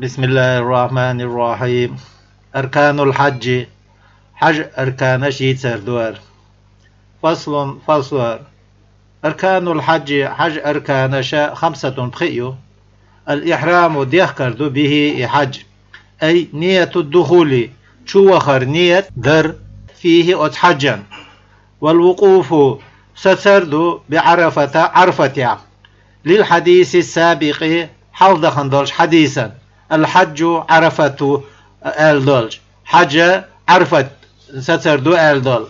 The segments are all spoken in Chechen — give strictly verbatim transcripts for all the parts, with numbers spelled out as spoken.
بسم الله الرحمن الرحيم. أركان الحج. حج أركانش يتسر دوار. فصل، فصل. أركان الحج، حج أركانش خمسة، بخيو. الإحرام، ديخكر دو، به، إي حج. أي نية الدخول، شو وخر نية در، فيه، أوت حجا. والوقوف، سسر دو، بعرفة، عرفة، يا. للحديث السابق، حال دخن دولش حديثا. الحج عرفة، آل دولش. حج عرفة، سسر دو، آل دول.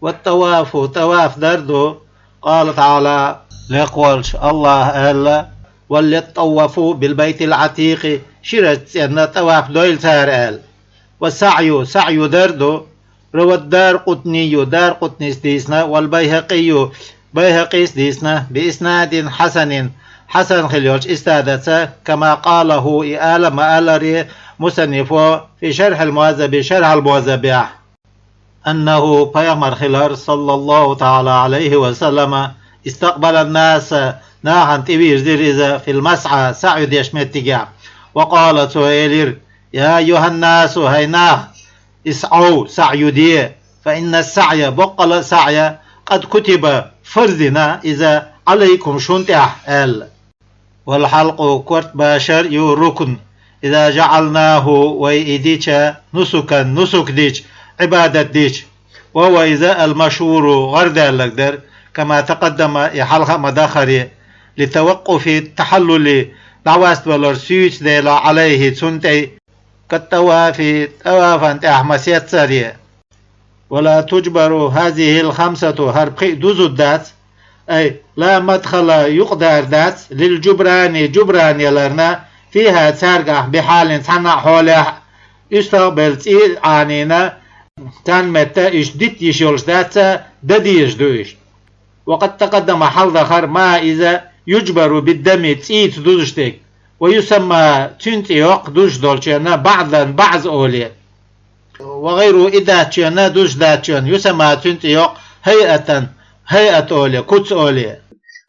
والطواف، طواف در دو. قال تعالى، لقولش الله آل: وليطوفوا بالبيت العتيق، شرت أن طواف دويل تار آل. والسعي، سعي در دو. روى الدارقطني، دارقطنيس ديسنا، والبيهقي، بيهقيس ديسنا، بإسناد حسن، حسن خليولش إسنادتسا، كما قاله، إي آل ما آلري مصنفو في شرح المهذب، شرح المهذب، يا. أنه، بيغمر خلر، صلى الله تعالى عليه وسلم، استقبل الناس، ناخن تبير زير إذا في المسعى، سعي ديش متقع. وقال، تو إلير: يا أيها الناس، هاي ناخ، اسعوا، سعي دي، فإن السعي، بقل سعي، قد كتب، فرضنا، إذا عليكم، شنتح، آل. والحلق، كورت باشر، يو ركن، إذا جعلناه، وي إديتش، نسكا، نسك ديتش، عبادة ديتش، وهو إذا المشهور، غرد لقدر، كما تقدم، إحلق مدخري، لتوقف التحلل، دعواست ولر سيوت ديلا عليه تنتي، كالطواف، طوافا تحمسيت سريه. ولا تجبر هذه الخمسة، هر بخي دوزو دات، أي لا مدخل، يقدر دات، للجبران، جبران يلرنا، فيها، تارقح، بحال، تنع حوله، يستقبل تسئل عنينا، تنمت إش ديت يشولش دات، دديش دوش. وقد تقدم، حال دخر، ما إذا يجبر بالدم، تسئيت دوزشتك، ويسمى، تنت يوق دوش دولشينا، بعضا، بعض أولي. وغير إداتشينا، دوش داتشين، يسمى، تنت يوق، هيئة، هيئة أولي، كوتس أولي.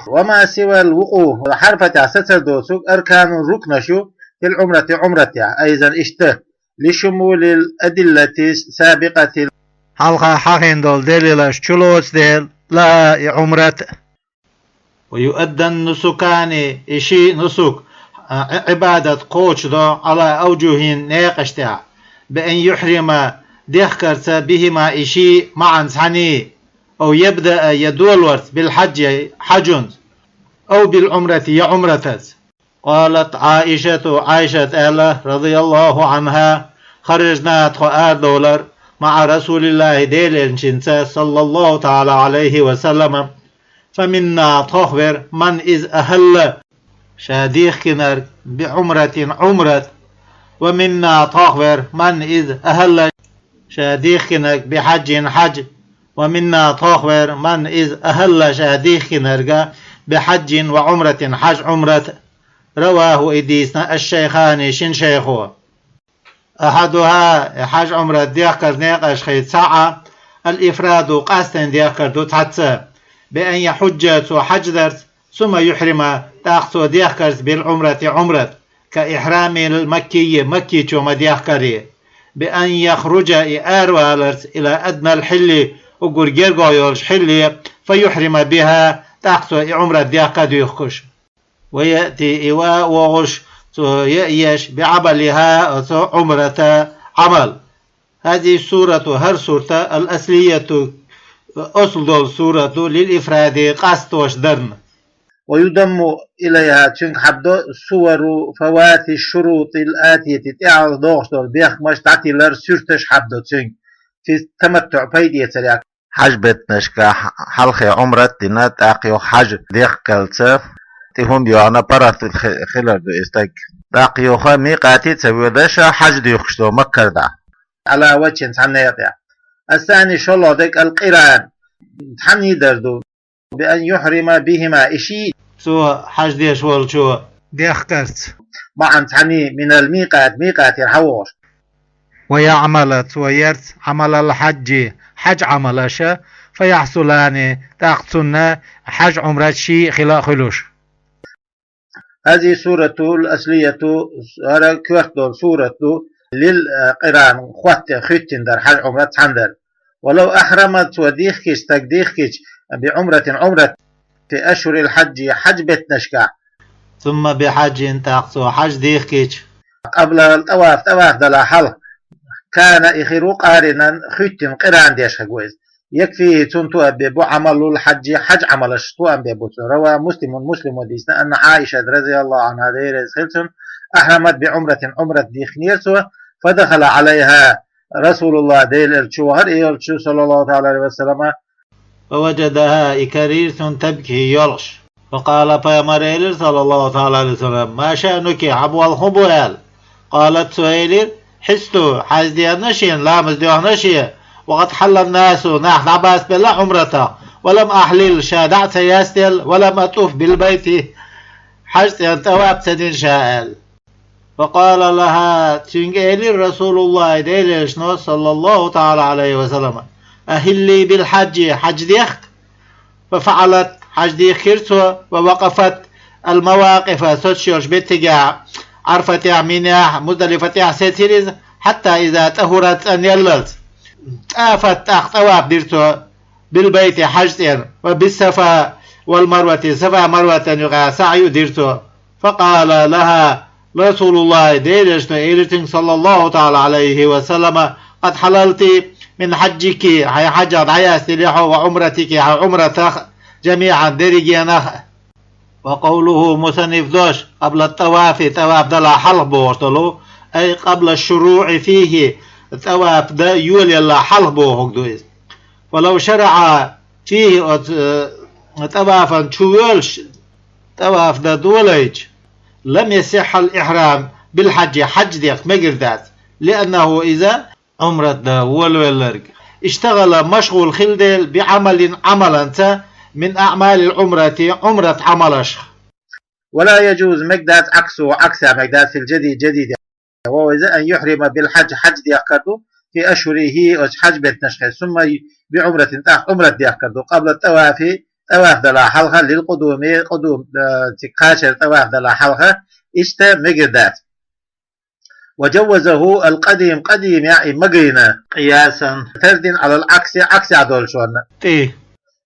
وما سوى الوقوف، حرفة ستر دوسوك، أركان، ركن شو، في العمرة، عمرة، أيضا إشته، لشمول الأدلة السابقة، حلقة حقين دول دليلش چلوس ديل، لا عمرة. ويؤدى النسكان، إشي نسك، ع-، عبادة قوش دو، على أوجه، نيقشتها، بأن يحرم، ديخكرت، بهما، إشي معا سحني، أو يبدأ، يدول ورت، بالحج، حجنت، أو بالعمرة، يعمرتت. قالت عائشة، عائشة آلة رضي الله عنها، خرجنا، تخو آر دولر، مع رسول الله، ديل إلنشنسة، صلى الله تعالى عليه وسلم، فمنا، تخبر، من إذ أهل، شاديخ كنر، بعمرة، عمرة، ومنا، تخبر، من إذ أهل، شاديخ كنر، بحج، حج، ومنا، تخبر، من إذ أهل، شاديخ كنر، بحج وعمرة، حج، عمرة. رواه، إديسنا، الشيخان، شن شيخو. أحدها، حج عمرة ديخكر نيقش خيط ساعة، الإفراد، قاستن ديخكر دو تحتسا، بأن يحج، تو حج درت، ثم يحرم، تاقتو ديخكرت، بالعمرة، عمرة، كإحرام المكي، مكي چوما ديخكري، بأن يخرج، إي آر والرت، إلى أدنى الحل، أقر جرقو يولش حلي، فيحرم بها، تاقتو إي عمرة ديخكا ديخكش. ويأتي، إيوا وغش، تو يأيش، بعملها، تو عمرة عمل. هذه السورة، هر سورة، الأصلية، أصل دول سورة، للإفراد، قاستوش درن. ويضم إليها، چونك حبدو، سور فوات الشروط الآتية، تعال دوغش دول، بيخ مش تعتلر سورتش حبدو، چونك في التمتع، بيدية سريعة. حج بتنشكا، حلخي عمرة دينا، تاقيو حج ديخ كالسف، تهم يوغنا برات الخ-، خلال دو استك. تاقيو خا ميقاتي تسوي دشا حج ديخشتو مكة دا. على وجه تحنيطيا. الثاني شلو ديك القران. تحني دردو. بأن يحرم بهما إشي. سو حج ديش والشو. ديخكرت. معا تحني من الميقات، ميقات يرحوش. ويعمل، تو يرت، عمل الحج، حج عملش، فيحصلان، تاقتن، حج عمرة شي خلا خلوش. هذه السورة الأصلية, хӀара коьрта долу сурат ду, للقران, хӀоттийна, хӀоьттина дар, хьаж-Ӏумрат цхьаьна дар. ولو أحرم, цо дихкича, стаг дихкича, بعمرة, Ӏумрат, في أشهر الحج, хьаж-беттанашкахь. ثم بحج, тӀаккха цо хьаж дихкича. قبل الطواف, тӀаваф далахь хьалха. كان, и хир ву, قارنا, хӀоьттина, къиран деш хир ву иза. يكفيه, цунна тоам беш бу, عمل الحج, хьаж-Ӏамалаш тоам беш бу цунна. روى مسلم, Муслима дийцина, أن عائشة رضي الله عنها, Дела реза хила цунна, أحرمت بعمرة, Ӏумрат дихкинера цо, فدخل عليها رسول الله, Делан элча чу вахара и элча, صلى الله تعالى عليه وسلم, فوجدها, и карийра цунна, تبكي, йолуш. فقال, пайхамара элира, صلى الله تعالى عليه وسلم: ما شأنك, хьан болх хӀун бу? аьлла. قالت, цо элира: حضت, хьаьж деана шена, ламаз доьхна шен, وقد حل الناس, нах дӀабастабелла Ӏумратах, ولم أحلل, ша дӀа а ца ястелла, ولم أطف بالبيت, хьаж-цӀенна тӀаваф ца дина ша, аьлла. فقال لها, цуьнга элира رسول الله, Делан элчано, صلى الله تعالى عليه وسلم: أهلي بالحج, хьаж дехка. ففعلت, хьаж дихкира цо, ووقفت المواقف, соцуш йолчу меттигехь, Ӏарафатехь, Минехь, Муздалифатехь сецира иза, حتى إذا طهرت, цӀанъеллалц. طافت, тӀаккха тӀаваф дира цо, بالبيت, хьаж-цӀенна, وبالصفا والمروة, Сафа-Марватан юкъахь саӀю дира цо. فقال لها رسول الله, Делан элчано элира цуьнга, صلى الله تعالى عليه وسلم: قد حللت من حجك, хьайн хьажах дӀаястелла хьо, وعمرتك, хьайн Ӏумратах, جميعا, дерригенах. وقوله, мусаннифа дош, قبل الطواف, тӀаваф далахь хьалха бохуш долу, أي قبل الشروع فيه, тӀаваф дан йолаяллахь хьалха бохург ду иза. ولو شرع فيه, оцу, э, тӀавафан чу воьлуш, тӀаваф дан долуьйтуш, لم يصح الإحرام بالحج, хьаж дехка мегар дац, لأنه, иза, Ӏумрат дан волавелларг, اشتغل, машгӀул хилла дела, بعمل, Ӏамаланца, من أعمال العمرة, Ӏумрат Ӏамалашха. ولا يجوز, мегар дац, عكسه, Ӏаксехь мегар дац, في الجديد, جديد, вай иза, أن يحرم بالحج, хьаж дехкар ду, في أشهره, оцу хьаж-беттанашкахь, ثم بعمرة, тӀаккха Ӏумрат дехкар ду, قبل الطواف, тӀаваф далахь хьалха, للقدوم, къудум, э, цига кхачар тӀаваф далахь хьалха, иштта мегар дац. وجوزه القديم, къадим яа и магийна, قياسا, тардина, على العكس, Ӏаксехь долчунна тӀе.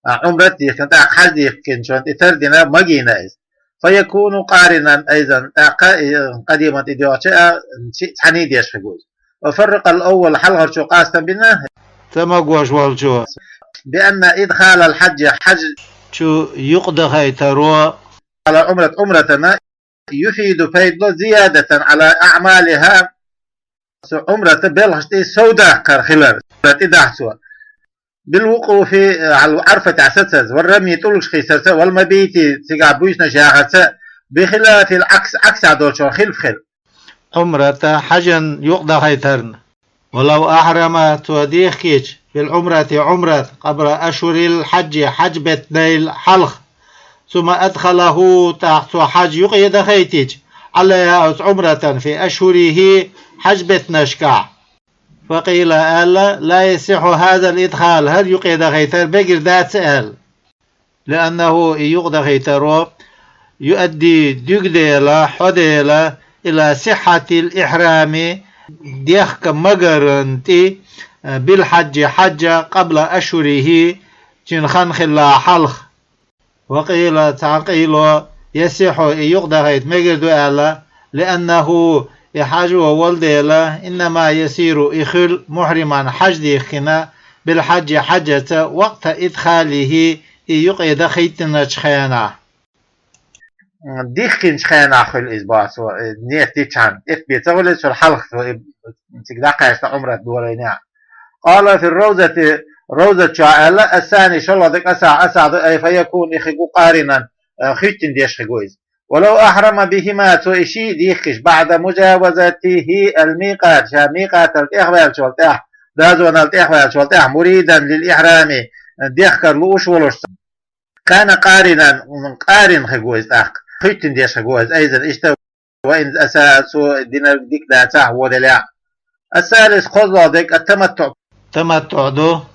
А, Ӏумрат дихкина, тӀаккха хьаж дихкинчунна тӀе тардина, магийна иза. فيكون قارنا أيضا, тӀаккха, э, къадиман тӀе доьгӀча а, шиъ цхьаьний деш хир ву иза. وفرق الأول, хьалхарчо къастам бина, ца магош волчо, بأن إدخال الحج, хьаж чу юкъадахайтаро, على العمرة, Ӏумратана, يفيد, пайда ло, زيادة على أعمالها, цу Ӏумрата белхаш тӀе совдаккхар хилар, тӀедахьа цо. بالوقوف على, Ӏарафатехь сацаза, والرمي, тӀулгаш хийсарца, والمبيت, цигахь буьйсанаш яхарца, بخلاف العكس, Ӏаксехь долчун хилаф хир. Ӏумрата хьажан юкъадахайтарна. ولو أحرم, цо дихкича, بالعمرة, Ӏумрат, قبل أشهر الحج, хьаж-беттанал хьалха, ثم أدخله, тӀаккха цо хьаж юкъе дахийтича, عليها, оцу Ӏумратан, في أشهره, хьаж-беттанашкахь. فقيل, аьлла, لا يصح هذا الإدخال, хӀара юкъе дахийтар мегар дац, аьлла. لأنه, и юкъадахийтаро, يؤدي, дуьгу дела, хьо дела, إلى صحة الإحرام, дехка магаран тӀе, بالحج, хьажа, قبل أشهره, цуьнан хан хилла хьалха. وقيل, цхьана къайло, يصح, и юкъадахийта мегар ду аьлла, لأنه, и хьажо волу дела, إنما يصير, и хуьлу, محرما, хьаж дихкина, بالحج, хьажаца, وقت إدخاله, и юкъе дахийтиначу хенахь. Дихкинчу хенахь хуьлу иза, боху цо, э, ниет дичхьана. Эцбе ца хуьлу иза, цуьнан хьалха цо, э, цига дӀакхаьчна Ӏумрат долийна. قال في الروضة, Ровзат чохь аьлла, الثاني, шолгӀа дерг, أصح, أصح ду, أي فيكون, и хир ву, قارنا, э, хӀоьттина деш хир ву иза. ولو أحرم بهما, цо и шиъ дихкича, بعد مجاوزته الميقات, ша микъатал тӀехваьллачул тӀаьхьа, дозанал тӀехваьллачул тӀаьхьа, مريدا للإحرام, дехкар лууш волуш, كان قارنا, къарин хир ву иза тӀаккха, хӀоьттина деш хир ву иза, أيضا, иштта, وإن أساء, цо динарг дика дацахь, вон делахь. الثالث, кхозлагӀа дерг, التمتع, таматтуӀ ду.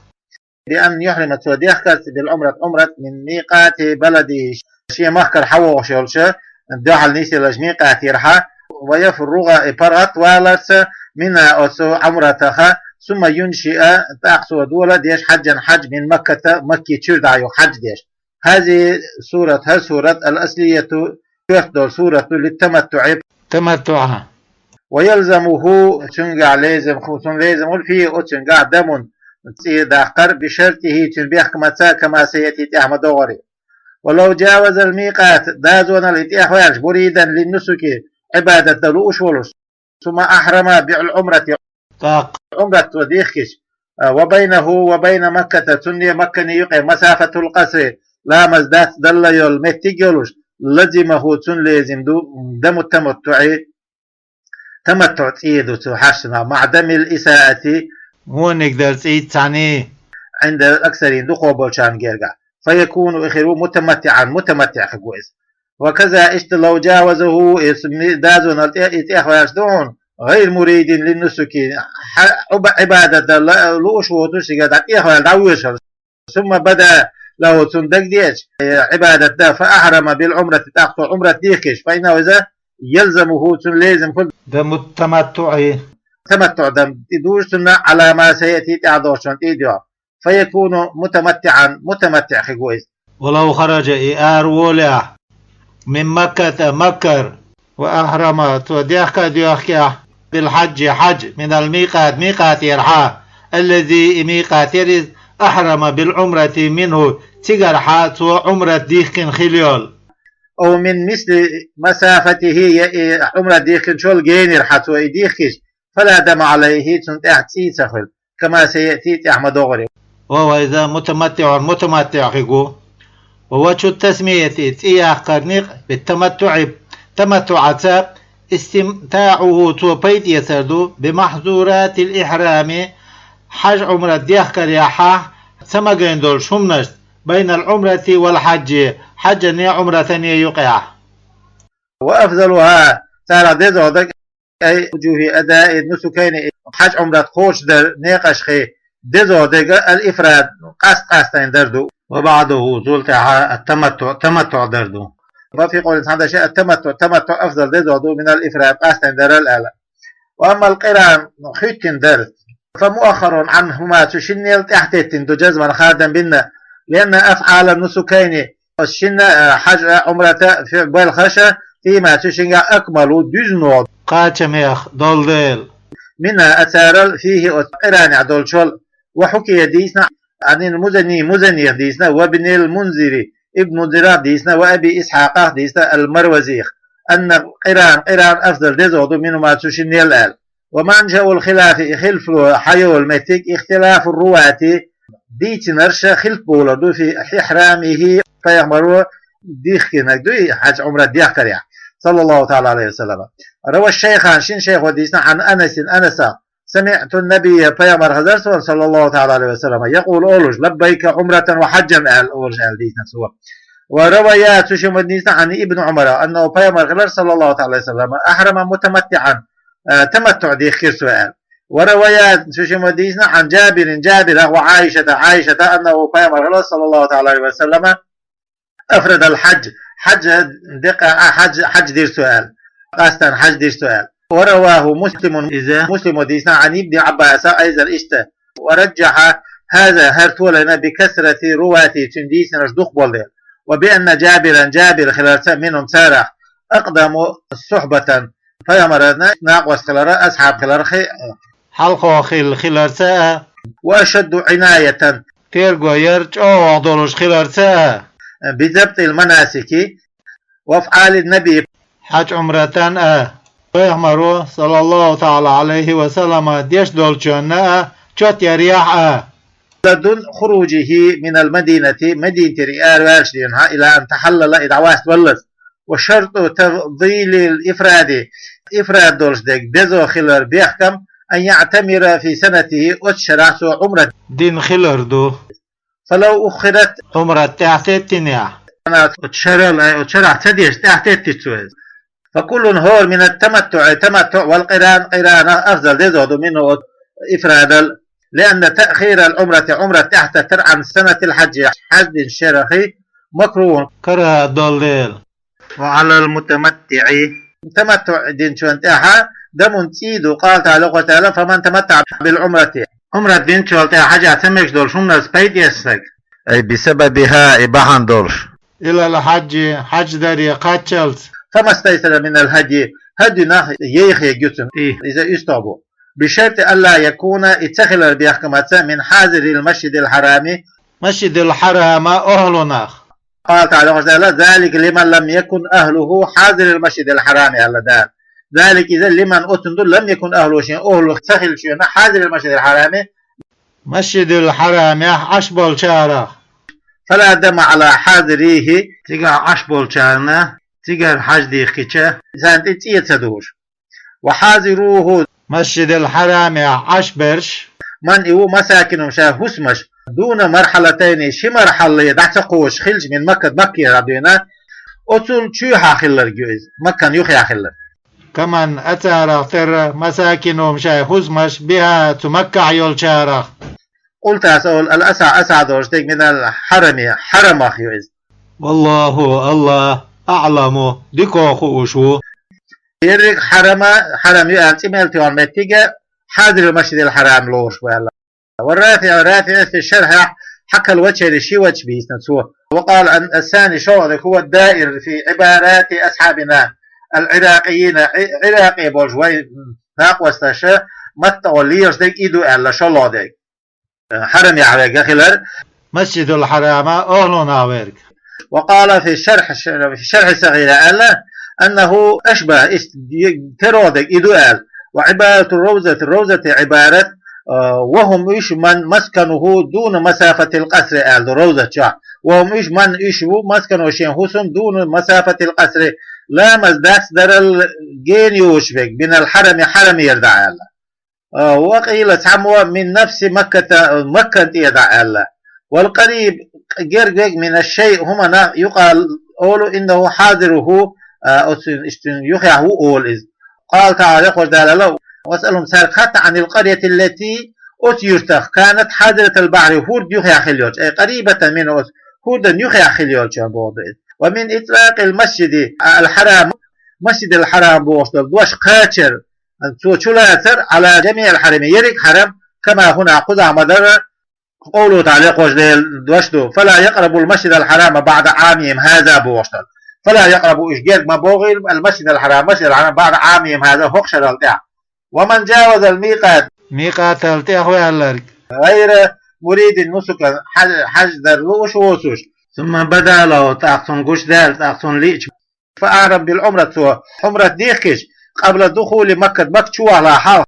بأن يحرم, цо дехкарца, بالعمرة, Ӏумрат, من ميقات بلده, шен махкара хьавогӀуш йолчу дуьхьал нисъелаш микъатера хьа, ويفرغ, и паргӀатваларца, منها, оцу Ӏумратах, ثم ينشئ, тӀаккха цо дола деш, حجا, хьадж, من مكة, Макки чуьра дӀа юха хьадж деш. هذه السورة, хӀара сурат, الأصلية, коьрта долу сурат ду, للتمتع, таматтуӀа. ويلزمه, цуьнгахь лезам ху-, цунна лезам хуьлу, فيه, оцуьнгахь, دم, цӀий даккхар, بشرطه, цуьнан бехкамаца, كما سيأتي, тӀаьхьа ма догӀура. ولو جاوز الميقات, дозанал и тӀехваьлча, مريدا للنسك, Ӏибадат дан лууш волуш, ثم أحرم بالعمرة, тӀаккха Ӏумрат цо дихкича, وبينه وبين مكة, цунна Маккана юкъе مسافة القصر, ламаз дац далла йолу меттиг йолуш, لزمه, цунна лезим ду, دم التمتع, таматтуӀ цӀий ду цу хьаштана, مع دم الإساءة, вониг дар цӀий цхьаьний, عند الأكثرين, дукхо болчарна гергахь, فيكون, и хир ву, متمتعا, мутаматтиӀ хир ву иза. وكذا, иштта, لو جاوزه, и с-, ми-, дозанал тӀе-, и тӀехваьлча ду хьуна, غير مريد للنسك, хьа-, Ӏуба-, Ӏибадат дан ла-, лууш воцуш, шига дӀа тӀехваьлла дӀавоьшуш. ثم بدا له, цунна дагадеача, э, Ӏибадат дан, فأحرم بالعمرة, тӀаккха цо Ӏумрат дихкича, فإنه, иза, يلزمه, цунна лезим хуьлу, دم التمتع, таматтуӀ дам, и ду цунна, على ما سيأتي, тӀаьхьа догӀучунна тӀе а доьгӀна. فيكون متمتعا, мутаматтиӀ хир ву иза. ولو خرج, и ара волехь, من مكة, Маккара, وأحرم, цо дехка а доьхкехь, بالحج, хьадж, من الميقات, микъатера хьа, الذي, и микъат яра иза, أحرم بالعمرة منه, цигара хьа цо Ӏумрат дихкина хила йолу, أو من مثل مسافته, я и Ӏумрат дихкинчул генара хьа цо и дихкича, فلا دم عليه, цунна тӀехь цӀий ца хуьлу, كما سيأتي, тӀаьхьа ма догӀура. وهو, иза, متمتع, мутаматтиӀ хир ву. ووجه التسمية, цӀий яккхаран некъ, بالتمتع, таматтуӀаца, استمتاعه, цо пайда эцар ду, بمحظورات الإحرام, хьаж-Ӏумрат дехкарехь ца магийна долчу хӀуманашца, بين العمرة والحج, хьаджане, Ӏумратане юкъехь. وأفضلها, царах дезагӀа дерг, أي وجوه أداء النسكين, хьаж-Ӏумрат кхочушдаран некъашхи дезагӀа дерг, الإفراد, къаст-къастайн дар ду. وبعده, цул тӀаьхьа, التمتع, таматтуӀ дар ду. وفي قول, цхьана дашехь, التمتع, таматтуӀ أفضل, дезагӀа ду, من الإفراد, къастайн дарал аьлла. وأما القران, хӀиттина дар, فمؤخر عنهما, цу шиннел тӀаьхьатеттина ду, جزما, хадам бина, لأن أفعال النسكين, оцу шинна, а, хьажа, Ӏумрата, фи-, белхаша, فيهما, цу шингахь, أكمل, дуьзна, кхачамех долу дела. منها, царал, فيه, оцу къиранехь долчул, وحكي, дийцина, عن المزني, Музаних дийцина, وابن المنذر, Ибн Мунзирах дийцина, وأبي إسحاق, дийцина, المروزيخ, أن القران, къиран أفضل, дезагӀа ду, منهما, цу шиннел аьлла. ومنشأ الخلاف, и хилфо хьайолу меттиг, اختلاف الرواة, дийцинарш хилпа болар ду, في إحرامه, пайхамаро дихкинарг ду и хьаж-Ӏумрат дехкарехь, صلى الله تعالى عليه وسلم. روى الشيخان, шина шайхо дийцина, عن أنس, Анаса, سمعت النبي, пайхамар хезар суна, صلى الله تعالى عليه وسلم, يقول, олуш, لبيك عمرة وحجا, аьлла, олуш, аьлла дийцина цо. ورويا, цу шимма дийцина, عن ابن عمر, أنه, пайхамар хилар, صلى الله تعالى عليه وسلم, أحرم متمتعا, а, таматтуӀ дихкира цо аьлла. ورويا, цу шимма дийцина, عن جابر, Джабирах, وعائشة, Ӏайшата, أنه, пайхамар хилар, صلى الله تعالى عليه وسلم, أفرد الحج, хьаж декъа, а, хьаж, хьаж дира цо аьлла. Къастан хьаж дира цо аьлла. ورواه مسلم, иза Муслимо дийцина, عن ابن عباس, أيضا, иштта. ورجح هذا, хӀара толайна, بكثرة رواته, цуьнан дийцинарш дукха болу дела. وبأن جابرا, Джабир хиларца, منهم, царах, أقدم صحبة, пайхамаран накъост хиларца, асхьаб хиларца, хи-, хьалхо хилла хиларца а, وأشد عناية, терго яр чӀогӀа долуш хиларца а, بضبط المناسك وأفعال النبي, хьаж-Ӏумратан а, пайхамаро, صلى الله تعالى عليه وسلم, деш долчунна а, чот ярехь а. لدن خروجه من المدينة, Мадинатера араваьлча дийнахьа, إلى أن تحلل, и дӀаваставаллалц. وشرط تفضيل الإفراد, ифрад долуш дерг дезо хилар бехкам, أن يعتمر في سنته, оцу шарахь цо Ӏумрат дина хилар ду. فلو أخرت, Ӏумрат тӀаьхьатеттинехь, оцу шарал, ай, оцу шарахь ца деш, тӀаьхьатеттича цо иза. فكل, хӀора, من التمتع, таматтуӀ, والقران, къиранах, أفضل, дезо ду, منه, оцу ифрадал. لأن تأخير العمرة, Ӏумрат тӀаьхьататтар, عن سنة الحج, хьаж динчу шарахь, مكروه, карахӀат долу дела. وعلى المتمتع. Таматтуъ динчун тӀехьа дамун цӀий ду, къала таӀала, Дала: فمن تمتع بالعمرة. Ӏумрат динчул тӀехьа хьажа ца мегаш долча хӀуманца пайда эца саг. أي بسببها, и бахьан долаш. إلى الحج, хьаж даре кхаччалца. فما استيسر من الهدي, хьадйунах яйха ергья цунна, и, иза уьстагӀ бу. بشرط ألا يكون, и ца хилар бехкамца, من حاضري المسجد الحرام. Масжидил Хьарама охӀлунах. قال تعالى, Дала: ذلك لمن لم يكن أهله حاضر المسجد الحرام, аьлла Дала. ذلك, иза, لمن, оцун ду, لم يكن أهله, шен охӀлу ца хилча шена, حاضر المسجد الحرام, Масжидил Хьарамехь Ӏаш болчарах. فلا دم على حاضريه, цигахь Ӏаш болчарна, цигара хьаж дийхкича, царна тӀе цӀий ца дужу. وحاضروه, Масжидил Хьарамехь Ӏаш берш, من, и ву, مساكنهم, шайн хӀусамаш, دون مرحلتين, ши мархьала дӀа ца кхочуш хилча, من مكة, Маккера дуьйна, оцул чуьхьа хилларг ю иза, Маккан юххехь хилларг. كمن, царах тера, مساكنهم, шайн хӀусамаш, بها, цу Маккахь йолчарах. قلت, ас олу, الأصح, асахь долуш дерг, من الحرم, Хьарамах ю иза. والله, АллахӀ, أعلم, дика хууш ву. Ерриг Хьарама, Хьарам ю аьлла цӀе мел тоьхна меттиг а, حاضر المسجد الحرام лоруш ву аьлла. والرافعي, РафиӀис, في الشرح, хьакхал вачеран ши вач бийцина цо. وقال الثاني, шолгӀа дерг, هو الدائر في عبارات أصحابنا العراقيين, Ӏи-, Ӏиракъе болчу вайн, м, накъосташа маттахь лелаш дерг и ду аьлла, шолгӀа дерг. Хьарамехь верг хилар. Масжидул Хьарама охӀлунах верг. وقال في الشرح, في الشرح الصغير аьлла, أنه أشبه, иштта терахь дерг и ду аьлла. وعبارة الروضة, Ровзати Ӏибарат, а, وهم, уьш, من مسكنه دون مسافة القصر аьлла ду Ровзат чохь. وهم, уьш, من, уьш ву, مسكنه, шен хӀусам, دون مسافة القصر, ламаз дацдарал гена йоцуш верг, من الحرم, Хьарамера дӀа аьлла. А, وقيل, цхьаммо, من نفس مكة, Маккан тӀера дӀа аьлла. والقريب, герга верг, من الشيء, хӀуманах, يقال, олу, إنه حاضره, а, оцу, иштта, юххехь ву олу иза. قال تعالى, Дала аьлла: واسألهم, цаьрга хатта, عن القرية التي, оцу юьртах, كانت حاضرة البحر, хӀорда юххехь хилла йолчу, أي قريبة منه, оцу хӀордан юххехь хилла йолчу боху ду иза. ومن إطلاق المسجد الحرام, Масжидил Хьарам бохуш долу дош кхачар, цо чулацар, على جميع الحرم, ерриг Хьарам, كما هنا, кхузахь ма-дарра, قوله تعالى, кхочу Делан дош ду: فلا يقربوا المسجد الحرام بعد عامهم هذا бохуш долу. فلا يقربوا, уьш герга ма богӀийла, المسجد الحرام, Масжидил Хьарам, بعد عامهم هذا, хӀокху шарал тӀаьхьа. ومن جاوز الميقات, микъатал тӀехваьлларг, غير مريد نسك, хьаж, хьаж дар лууш воцуш. ثم بدا له, тӀаккха цунна гучудаьлла, тӀаккха цунна лиъча, فأحرم بالعمرة, цо Ӏумрат дихкича, قبل دخول مكة, Макка чу вахале хьалха,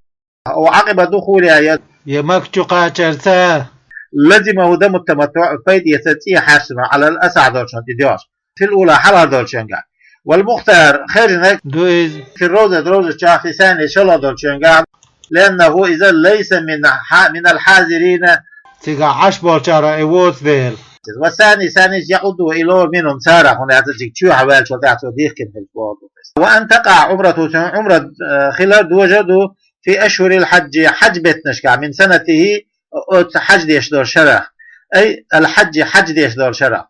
أو عقب دخولها, я, я Макка чу кхачарца, لزمه دم التمتع, пайда эца цӀий хьаьрсина, على الأصح долчунна тӀе доьгӀуш, في الأولى, хьалха долчуьнгахь. والمختار, хержинарг, ду иза, في الروضة, Ровзат чохь, في الثانية, шолгӀа долчуьнгахь, لأنه, иза, ليس من ح-, من الحاضرين, цигахь Ӏаш болчарах и воцу дела. والثاني, ثاني, يعد, и лору, منهم, царах, хӀунда аьлча цига чоьхьа ваьллачул тӀаьхьа цо дихкина хилча боху. وأن تقع عمرته, цуьнан Ӏумрат, э, хилар дожар ду, في أشهر الحج, хьаж беттанашкахь, من سنته, оцу хьаж деш долу шарах. أي الحج, хьаж деш долу шарах.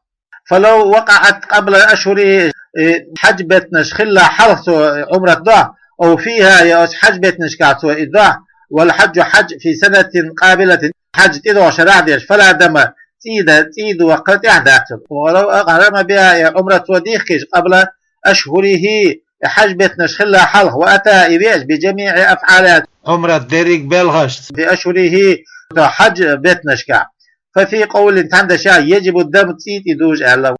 فلو وقعت قبل أشهره, э, хьаж беттанаш хилла хьалха цо Ӏумрат дохь, أو فيها, я оцу хьаж беттанашкахь цо и дохь, والحج, хьаж, في سنة قابلة, хьаж тӀедогӀу шарахь деш, فلا دم, цӀий дан, цӀий дохка тӀехь дац. ولو أحرم بها, я Ӏумрат цо дихкича, قبل أشهره, и хьаж беттанаш хилла хьалха, وأتى, и веача, بجميع أفعالها, Ӏумрат дерриг белхашца, في أشهره, цу хьаж беттанашкахь. ففي قول, цхьана дашехь, يجب الدم, цӀий тӀедужу аьлла.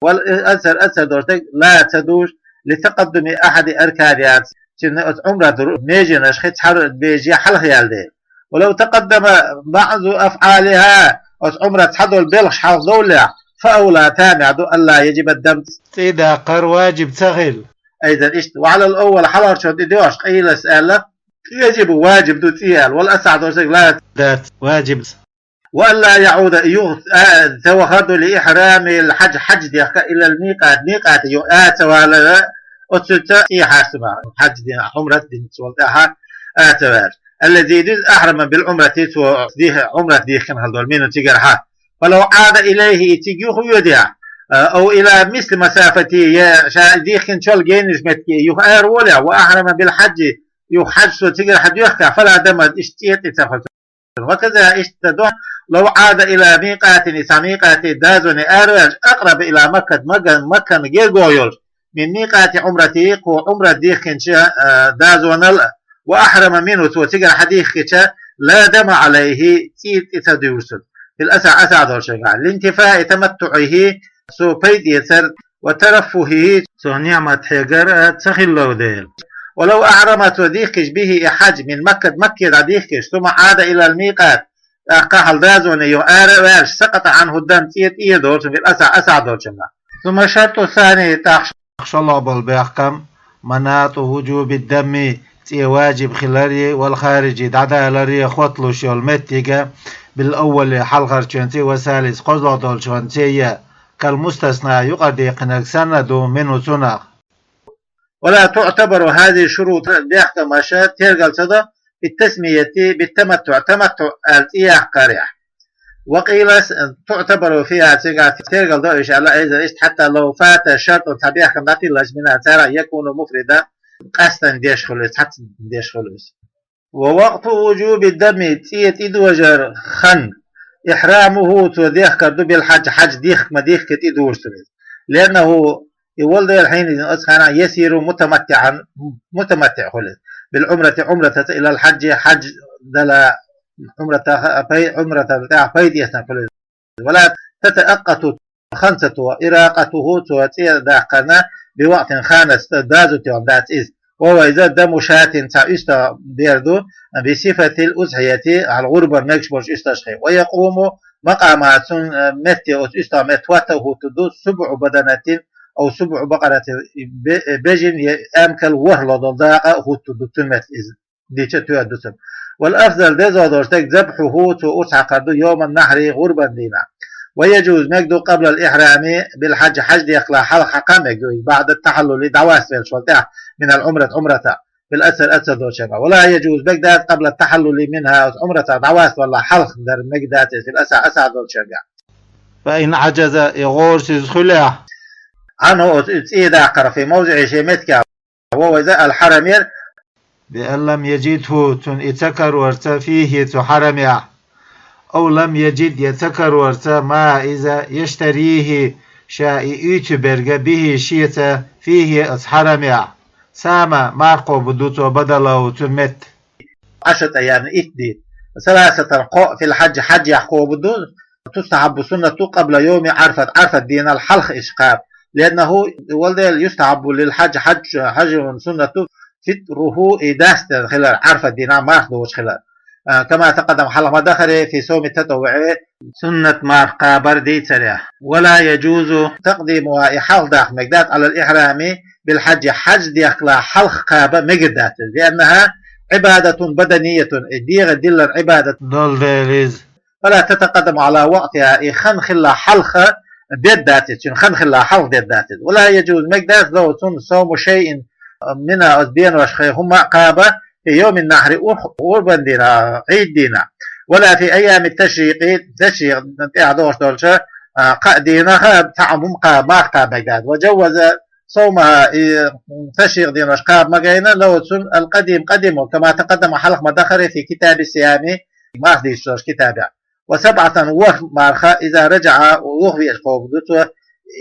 والأكثر, аксар долуш дерг, لا, ца дужу, لتقدم أحد أركانها, цуьнан оцу Ӏумрат ру-, меженаш хи цхьара беже хьалха яьлла дела. ولو تقدم بعض أفعالها, оцу Ӏумрат цхьадолу белхаш хьалха довллехь, فأولى, тамехь ду, ألا يجب الدم, цӀий даккхар ваджиб ца хила. أيضا, иштта, وعلى الأول, хьалхарчунна тӀе доьгӀуш, قيل, аьлла, يجب, ваджиб ду цӀий аьлла, والأصح, долуш дерг, لا, дац, ваджиб. وألا يعود, юха, а, ца вахар ду, لإحرام الحج, хьаж дехка, إلى الميقات, микъате юха а ца валара, оццуьнца цӀий хьаьрсина, хьаж дина, Ӏумрат динчул тӀаьхьа а ца ваьлча. الذي, иза, أحرم بالعمرة, цо дих-, Ӏумрат дихкина хилла долу, منه, цигара хьа. فلو عاد إليه, и цига юха воьдехь, أو إلى مثل مسافته, е ша дийхкинчул генаш метте юха араволе, وأحرم بالحج, юха хьаджа цо цигара хьадоьхкахь, فلا دم, иштта цӀий а ца хуьлу. وكذا, иштта ду, لو عاد إلى ميقات, цхьа микъате дозане араваьлча, أقرب إلى مكة, Макка-, Маккана герга йолуш, من ميقات عمرته, кхо Ӏумрат дийхкинчу, а, дозанал, وأحرم منه, цо цигара хьадийхкича, لا دم عليه, цӀий тӀе ца дуьйру цунна, في الأصح, асахь долчуьнгахь, لانتفاء تمتعه, цо пайда эцар, وترفهه, цо ниӀмат хьегар а ца хилла дела. ولو أحرم, цо дийхкича, به, и хьадж, من مكة, Макке дӀадийхкича, ثم عاد إلى الميقات, тӀаккха хьал дозане юха ара а ваьлча, سقط عنه الدم, цӀий тӀера долчунна, في الأصح, асахь долчуьнгахь. ثم الشرط الثاني, тӀаккха шолгӀа болу бехкам, مناط وجوب الدم, цӀий важиб хиларе, والخارج, дӀадаларе хотталуш йолу меттиг, بالأول, хьалхарчуьнций, والثالث, кхозлагӀа долчуьнций, كالمستثنى, юкъара дийхкинарг санна ду, منه, цунах. ولا تعتبر هذه الشروط, бехкамаш тергал ца до, في التسمية بالتمتع, таматтуӀ аьлла цӀий яккхарехь. وقيل تعتبر فيها, цигахь тергал до уьш аьлла, أيضا, иштта, حتى لو فات شرط, цхьа бехкам дӀатиллача, منها, царех, يكون مفردا, къаьстина деш хуьлу иза, цхьацца деш хуьлу иза. ووقت وجوب الدم, цӀий тӀедожар хан, إحرامه, цо дехкар ду, بالحج, хьадж дихка ма дихка тӀедожар ду иза. لأنه, и волу дела, حينئذ, оцу хенахь, يصير متمتعا, мутаматтиӀ хуьлу иза, بالعمرة, Ӏумратаца, إلى الحج, хьадж дала, Ӏумратах-, пай-, Ӏумратал тӀехь пайда эцна хуьлу иза. ولا تتأقت, хан ца то, إراقته, цо цӀий даккхарна, بوقت, ханца, доза тоьхна дац иза. وهو, иза, دم شاة, цхьа уьстагӀ бер ду, بصفة الأضحية, хьал гӀурбан мегаш болчу уьстагӀашха. ويقوم مقامها, цуьнан метте, оцу уьстагӀ метта хӀотта а хӀуттур ду, سبع بدنة أو سبع بقرة, бе-, бежан я эмкал ворхӀ ло долу дакъа а хӀуттур ду цуьнан метта иза. Дича тоьар ду цунна. والأفضل, деза долуш дерг, ذبحه, цо урс хьакхар ду, يوم النحر, гӀурбан дийнахь. ويجوز, мега ду, قبل الإحرام بالحج, хьадж дехкале хьалха хьакха мега ду иза, بعد التحلل, дӀаваста веллачул тӀаьхьа, من العمرة, Ӏумратах, في الأكثر, аксар долчуьнгахь. ولا يجوز, мега дац, قبل التحلل منها, Ӏумратах дӀаваста валале хьалха дар мега дац иза, في الأصح, асахь долчуьнгахь. فإن عجز, и гӀорасиз хуьлехь, عنه, оцу цӀий даккхарх, في موضعه, шен меттигехь, وهو, иза, الحرم, яр, بأن لم يجده, цунна и ца карорца, فيه, цу хьарамехь. أو لم يجد, я ца карорца, ما, иза, يشتريه, ша и уьйцу берг, به, шеца, فيه, оцу хьарамехь. صام, марха кхобур ду цо, بدله, цуьнан метта. عشرة أيام, итт де. ثلاثة, кхоъ, في الحج, хьаджехь кхобур ду, تستحب, суннат ду, قبل يوم عرفة, Ӏарфат дийнал хьалха иза кхаба. لأنه, волу дела, يستحب للحاج, хьаджан, хьаджан суннат ду, فطره, и дастар хилар, Ӏарфат дийнахь марха доцуш хилар. А, كما تقدم, хьалха ма дахаре, في صوم التطوع, суннат марха кхабар дийцарехь. ولا يجوز تقديمها, и хьалха даха мега дац, على الإحرام بالحج, хьадж дехкале хьалха кхаба мегар дац иза, لأنها عبادة بدنية, и дегӀан диллар Ӏибадат долу дела иза. فلا تتقدم على وقتها, и хан хилла хьалха дер дац иза, цуьнан хан хилла хьалха дер дац иза. ولا يجوز, мега дац, له, цунна, صوم شيء منها, оцу деношха хӀума а кхаба, في يوم النحر, урх-, гӀурбан дийнахь, Ӏийд дийнахь. ولا في أيام التشريق, ташрикъ тӀехь догӀуш долчу, а, кхаа дийнахь цхьа а хӀума кхаба, марха кхаба мега дац. وجوز صومها, и ташрикъ денош кхаба ма гайна, له, цунна, القديم, къадим, كما تقدم, хьалха ма дахаре, في كتاب الصيام, марха дийцуш долчу китабехь. وسبعة, ворхӀ марха, إذا رجع, юхавеача кхобур ду цо,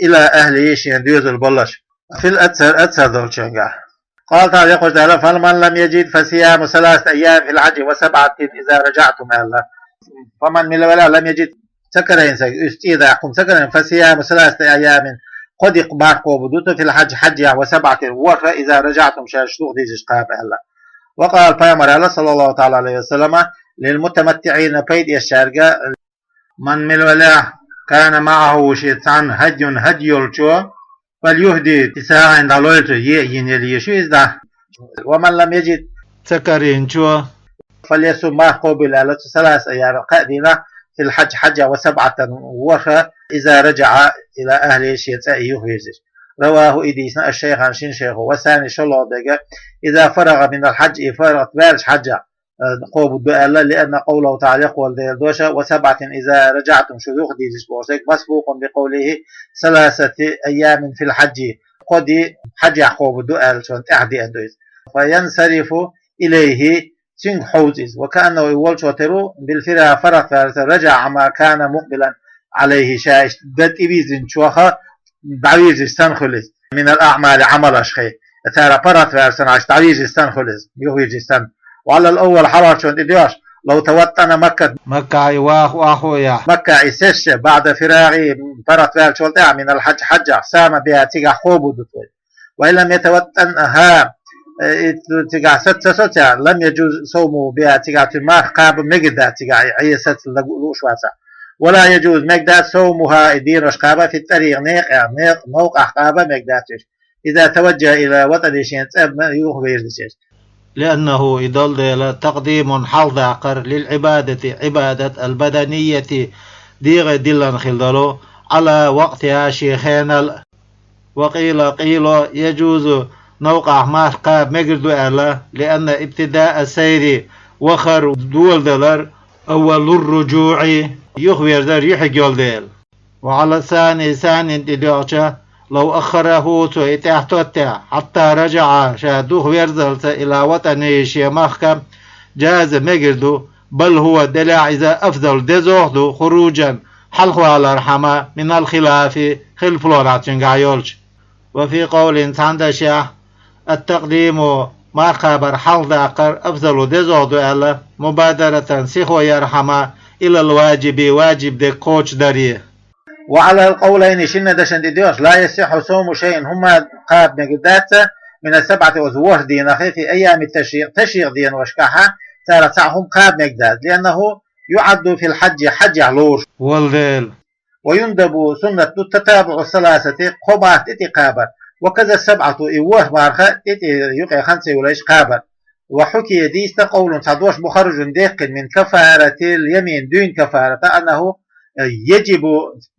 إلى أهله, шен доьзал боллуш. في الأكثر, аксар долчуьнгахь. قال تعالى, Дала аьлла: فمن لم يجد فصيام ثلاثة أيام في الحج وسبعة إذا رجعتم, аьлла. فمن, мила велахь, لم يجد, ца карийна стаг, уьш цӀий даккха хӀума ца карийна, فصيام ثلاثة أيام, кхо де марха кхобур ду цо, في الحج, хьаджехь, وسبعة, ворхӀ, إذا رجعتم, ша шух дийзича кхаба, аьлла. وقال, пайхамара аьлла, صلى الله تعالى عليه وسلم, للمتمتعين, пайда эцначаьрга, من, мила велахь, كان معه, шеца цхьаьна, هدي, хьади йолчо, فليهد, и сагӀина дӀалойла цо, е а йина, яла еза иза дӀа. ومن لم يجد, ца карийначо, فليصم, марха кхобийла, аьлла цо, ثلاثة أيام, кхаа дийнахь, في الحج, хьаджехь, وسبعة, ворхӀ, إذا رجع إلى أهله, шен цӀа и юхавирзича. رواه, и дийцина, الشيخان, шина шайхо, والثاني, шолгӀа берг, إذا فرغ من الحج, и фарагӀат ваьлча хьаджах. э, кхобу ду аьлла, لأن قوله تعالى, кхолла Делан дош, وسبعة إذا رجعتم, шу юха дийзаш болча, مسبوق بقوله ثلاثة أيام في الحج. Кхо ди хьаджехь кхобу ду аьлла, цунна тӀаьхьа деана ду иза. فينصرف إليه, цуьнга хьовза иза. وكأنه, и волчо тера ву, بالفرار, паргӀатваьлларца, رجع عما كان مقبلا عليه, ша иштта дан тӀевирзинчух дӀавирзича санна хуьлу иза. من الأعمال, Ӏамалашха. Цара паргӀатваьлла санна, иштта дӀавирзича санна хуьлу иза, юхавирзича санна. وعلى الأول, хьалхарчунна тӀе доьгӀуш, لو توطن مكة, Маккахь и ваха охьахоахь, Маккахь и сесча, بعد فراغه, паргӀатваьллачул тӀаьхьа, من الحج, хьаджехь, صام بها, цигахь кхобу ду вай. وإن لم يتوطنها, э, и цигахь саца ца соцахь, لم يجز صومه بها, цигахь цуьнан марха кхаба мегар дац, цигахь и Ӏе саца луш вацахь. ولا يجوز, мегар дац, صومها, и денош кхаба, في الطريق, некъехь, некъ-, новкъахь кхаба мегар дац уьш, إذا توجه إلى وطنه, шен цӀа ма юхавирзича. لأنه, и долу дела, تقديم, хьалхадаккхар, للعبادة, Ӏибадат, البدنية, дегӀе диллина хила долу, على وقتها, шен хенал. وقيل, къийла, يجوز, новкъахь марха кхаба мегар ду аьлла, لأن ابتداء السير, вахар, доладалар, أول الرجوع, юхаверзар юьхьиг йолу дела. وعلى الثاني, санна тӀе доьгӀча, لو أخره, цо и тӀаьхьатоттахь, حتى رجع, ша духаверзалца, إلى وطنه, шен махка, جاز, мегар ду, بل هو, делахь иза, أفضل, дезох ду, خروجا, хьалхавалархьама, من الخلاف, хилаф лорахь цуьнгахь йолчу. وفي قول, цхьана дашехь, التقديم, марха кхабар хьалхадаккхар, أفضل, дезох ду аьлла, مبادرة, сихо ярхьама, إلى الواجب, ваджиб дерг кхочушдаре. وعلى القولين, шинна дашна тӀе доьгӀуш, لا يصح صوم شيء, хӀумма кхаба мегар дац, من السبعة, оцу ворхӀ дийнахь, في أيام التشريق, ташрикъ деношкахьа, царах цхьа хӀума кхаба мегар дац, لأنه يعد في الحج, хьаджехь лоруш волу дела. ويندب, суннат ду, تتابع الثلاثة, кхо марха тӀе-тӀе кхабар, وكذا السبعة, и ворхӀ марха тӀе-тӀе юкъе хан ца йолуш кхабар. وحكي, дийцина, قول, цхьа дош, مخرج, дехкина, من كفارة اليمين, дуьйна кафарата, أنه يجب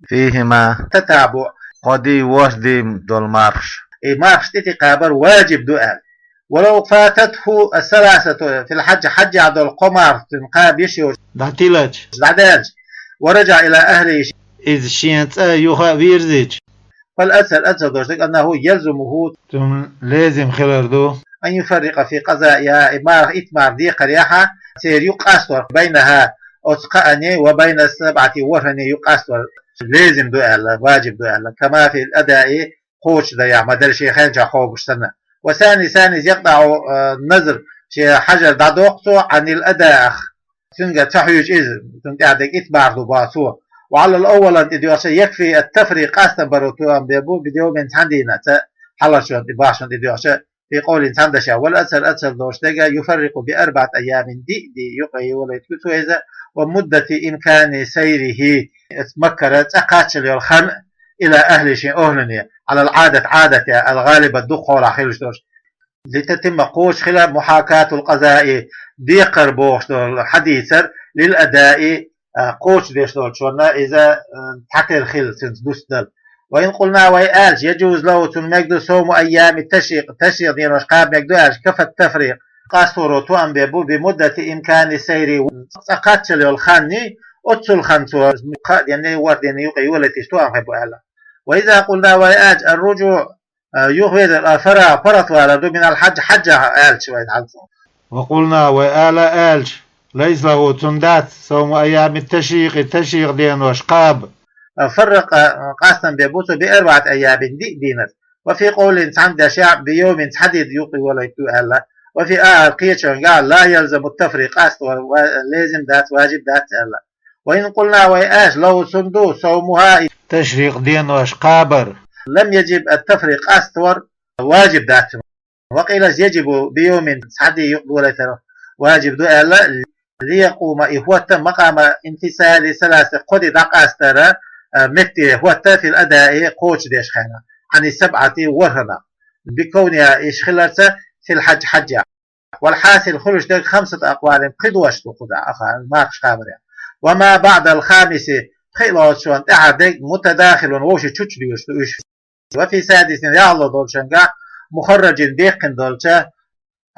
فيهما التتابع, кхо дийнахь, ворхӀ дийнахь долу мархаш, и мархаш тӀе-тӀе кхабар ваджиб ду аьлла. ولو فاتته الثلاثة في الحج, хьаджехь долу кхо марха цуьнан кхаба йиш йоцуш, дӀатилча, дӀадаьлча, ورجع إلى أهله, иза шен цӀа юха а вирзича, فالأظهر, азхар долуш дерг, أنه يلزمه, цунна лезим хилар ду, أن يفرق في قضائها, и марха, итт марха декхарехьа, церан юкъ къастор, بينها, оцу кхаанний, وبين السبعة, ворхӀанний юкъ къастор лезим ду аьлла, ваджиб ду аьлла, كما في الأداء, кхочушдарехь ма-дарра, шен хенчохь кхобуш санна. والثاني, цхьанненнас, يقطع النذر, шен хьажар дӀадоккху цо, عن الأداء, цуьнга ца хьуьйжу иза, цунна тӀехь дерг итт марха ду боху цо. وعلى الأول, тӀе доьгӀча, يكفي التفريق, къастам баро тоам бер бу, بيوم, цхьана дийнахь, цхьа хьалхарчунна тӀе, бахчанна тӀе доьгӀча, في قول, цхьана дашехь, والأظهر, азхар долуш дерг, يفرق بأربعة أيام, диъ де юкъе йолуьйту цо иза, ومدة إمكان سيره, оцу Маккара цӀа кхаччалла йолу хан, إلى أهله, шен охӀлане, على العادة, Ӏадате, الغالبة, дукха хьолахь хилуш долуш. لتتم, кхочуш хила, محاكاة القضاء, декхар бохуш долу хьадийцар, للأداء, а, кхочушдеш долчунна иза, а, цхьатерра хила, цуьнца дустадала. وإن قلنا, вай аьлча, يجوز له, цунна мегар ду, صوم أيام التشريق, ташрикъ денош кхаба мегар ду аьлча, كفى التفريق, къасторо тоам бер бу, بمدة إمكان سيره, цӀа кхаччалла йолу ханний, оццул хан цо, кхаа денний, ворхӀ денний юкъе йолуьйтуш тоам хир бу аьлла. وإذا قلنا, вай аьлча, الرجوع, а, юхавезар, الفراغ, паргӀатвалар ду, من الحج, хьаджехь аьлча вай хьалха. وقلنا, вай ала аьлча, ليس له, цунна дац, صوم أيام التشريق, ташрикъ денош кхаба. فرق, къастам бер бу цо, بأربعة أيام, диъ дийнат. وفي قول, цхьана дашехь, بيوم, цхьа де юкъе йолуьйту аьлла. وفي آخر, кхечуьнгахь, لا يلزم التفريق, къастор ва-, лезим дац, ваджиб дац аьлла. وإن قلنا, вай аьлча, له, цунна ду, صومها, ташрикъ денош кхабар. لم يجب التفريق, къастор ваджиб дац цунна. وقيل, يجب بيوم, цхьа де юкъе йолуьйтар ваджиб ду аьлла, ليقوم, и хӀотта, مقام امتثال الثلاثة, кхо де дӀакъастара, а, метте хӀотта, في الأداء, кхочушдеш хенахь, عن السبعة, ворхӀанах, بكونها, уьш хиларца, في الحج, хьаджехь. والحاصل, хуьлуш дерг, خمسة أقوال, пхи дош ду кхузахь, аха, мархаш кхабарехь. وما بعد الخامس, пхоьалгӀачунна тӀаьхьара дерг, متداخل, вовшийн чучча доьшуш ду уьш. وفي السادس, ялхлагӀа долчуьнгахь, مخرج, дехкина долча,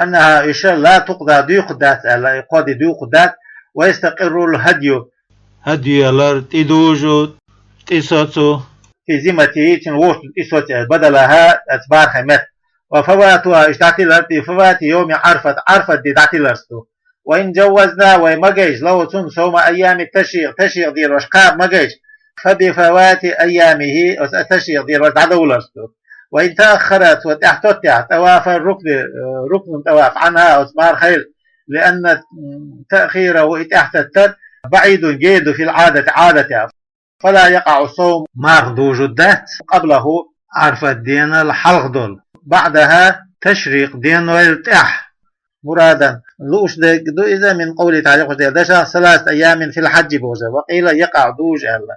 أنها, уьш لا تقضى, дуьйхур дац аьлла, и кхо ди дуьйхур дац, ويستقر الهدي, хӀадйу ялар тӀедужу, тӀесоцу, في ذمته, цуьнан вовшашка тӀесоцу, بدلها, оцу мархин метта. وفواتها, уьш дӀатилар, بفوات يوم عرفة, Ӏарфат ди дӀатиларца ду. وإن جوزنا, вай магийча, له, цунна, صوم أيام التشريق, ташрикъ дийнаш кхаба магийча, فبفوات أيامه, оцу ташрикъ дийнаш дӀадовларца ду. وإن تأخر, цо тӀаьхьатоттехь, طواف الركن, э, рукнан тӀаваф, عنها, оцу мархил, لأن تأخيره, и тӀаьхьататтар, بعيد, гена ду, في العادة, Ӏадатехь. فلا يقع الصوم, марха дужур дац, قبله, Ӏарфат денал хьалха долу, بعدها, ташрикъ денойла тӀаьхьа. مراد, лууш дерг ду иза, من قوله تعالى, Делан дашах, ثلاثة أيام في الحج боху, وقيل يقع, дужу аьлла.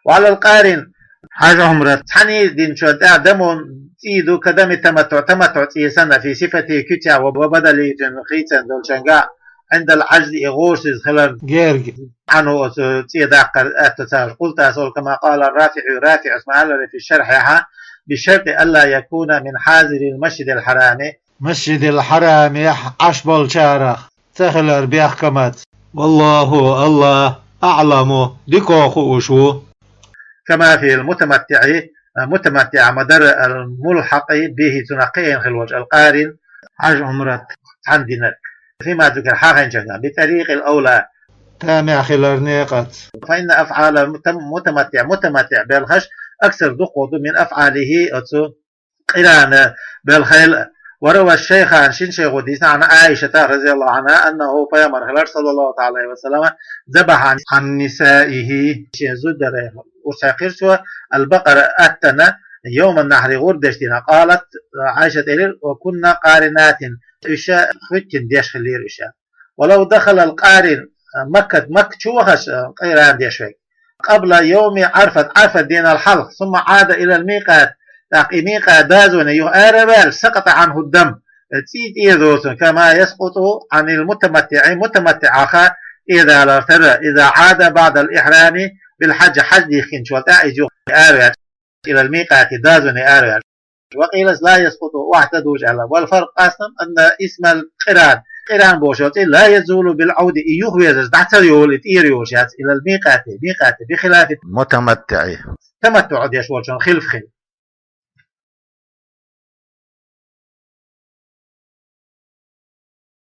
وعلى القارن, хьажа Ӏумрат цхьаьна динчунна тӀехь дамун цӀий ду, كدم التمتع, таматтуӀ цӀий санна, في صفته, куьцехь, وبدله, цуьнан хийцина долчуьнгахь, عند العجز, и гӀоьртиза хиларна герга, عنه, оцу цӀий даккхар аьтто ца хилча. قلت, ас олу, كما قال الرافعي, РафиӀас ма-аллара, في الشرح, بشرط ألا يكون من حاضري المسجد الحرام, Масжидил Хьарамехь Ӏаш болчарах ца хилар бехкамаца. والله, АллахӀ, أعلم, дика хууш ву. كما في المتمتع, мутаматтиӀ ма-дарра, الملحق به, цунах кхиийна хилла волчу, القارن, хьажа Ӏумрат цхьаьна динарг, فيما ذكر, хьахийначуьнгахь, بطريق الأولى, тамехь хиларан некъаца. فإن أفعال المتم-, المتمتع, мутаматтиӀ белхаш, أكثر, дукхах ду, من أفعاله, оцу къиран белхал а. وروى الشيخان, шина шайхо дийцина, عن عائشة رضي الله عنها أنه, пайхамар хилар, صلى الله تعالى عليه وسلم, ذبح عن نسائه, шен зударийн урс хьаькхира цо, البقر, аттана, يوم النحر, гӀурба дечу дийнахь. قالت, Ӏайшас элира, وكن قارنات, уьш хӀоьттина деш хиллера уьш. ولو دخل القارن مكة, Макка чу вахча, къиран деш верг, قبل يوم عرفة, Ӏарфат денал хьалха, ثم عاد إلى الميقات, тӀаккха и микъат дозане юха ара а ваьлла, سقط عنه الدم, цӀий тӀера ду цуьнан, كما يسقط عن المتمتع, мутаматтиӀах тӀедалар тера, إذا عاد بعد الإحرام بالحج, хьаж дихкинчул тӀаьхьа иза юха ара ваьлча, إلى الميقات, дозане ара ваьлча. وقيل لا يسقط, охьа ца дужу аьлла. والفرق, къаьстина, أن اسم القران, къиран бохучу цӀе, لا يزول بالعود, и юхавезарца дӀа ца йолу, и тӀера йолуш яц, إلى الميقات, микъате, بخلاف المتمتع, таматтуӀ деш волчунна хилаф хилла.